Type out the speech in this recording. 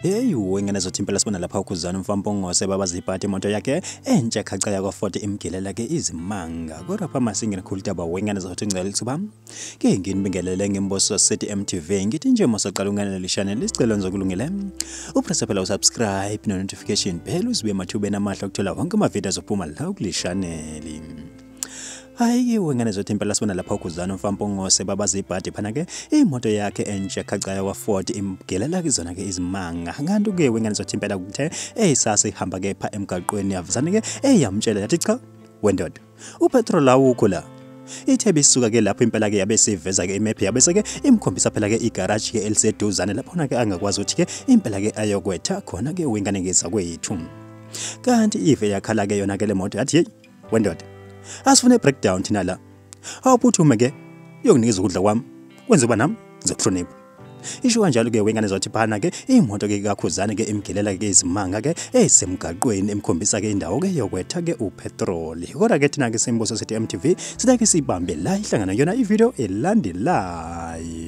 Hey, wengane zothi impela sibona lapha uKhuzani umfaMpungose babaza ibhadi imoto yakhe entsha khaca yakwa-Ford imgilela ke izimanga. Kodwa pha masingene khulu taba wengane zothi ngicela ithuba ke nginibingelele ngemboso City MTV, ngithi nje masaqala ungenele channel isicelo nzokulungele upress phela usubscribe no notification bell uzibe emathubeni amahle okuthola wonke amavidiyo azophuma la kule channel. Hayi wengane zothi impela sibona lapha uKhuzani umfaMpungose babaza ibhadi phana ke imoto yakhe entsha khaca yakwa-Ford imgelela kizona ke izimanga. Kanti ke wengane zothi impela kuthe eyisase ihamba ke pha emgaqweni yavuzane ke eyamtshela yathi cha wendoda upetrol awukho la. Ithe bisuka ke lapho impela ke yabe siveza ke imap yabe seke imkhombisa phela ke igarage ke eliseduzane laphona ke angakwazi ukuthi ke impela ke ayokwetha khona ke wengane ngezakwethu. Kanti ive yakhala ke yona ke le moto yathi hey wendoda asifune breakdown thina la, awuphuthume ke uyokunikeza ukudla kwami kwenze uba nami ngizokuhlonipha. Isho kanjalo ke wengane zothi phana ke imoto ke kaKhuzani ke imgilela ke izimanga ke esemgaqweni emkhombisa ke indawo ke yokwetha ke upetroli. Kodwa ke thina ke Simboso City MTV sitake sibambe la ihlangana yona ivideo elandelayo.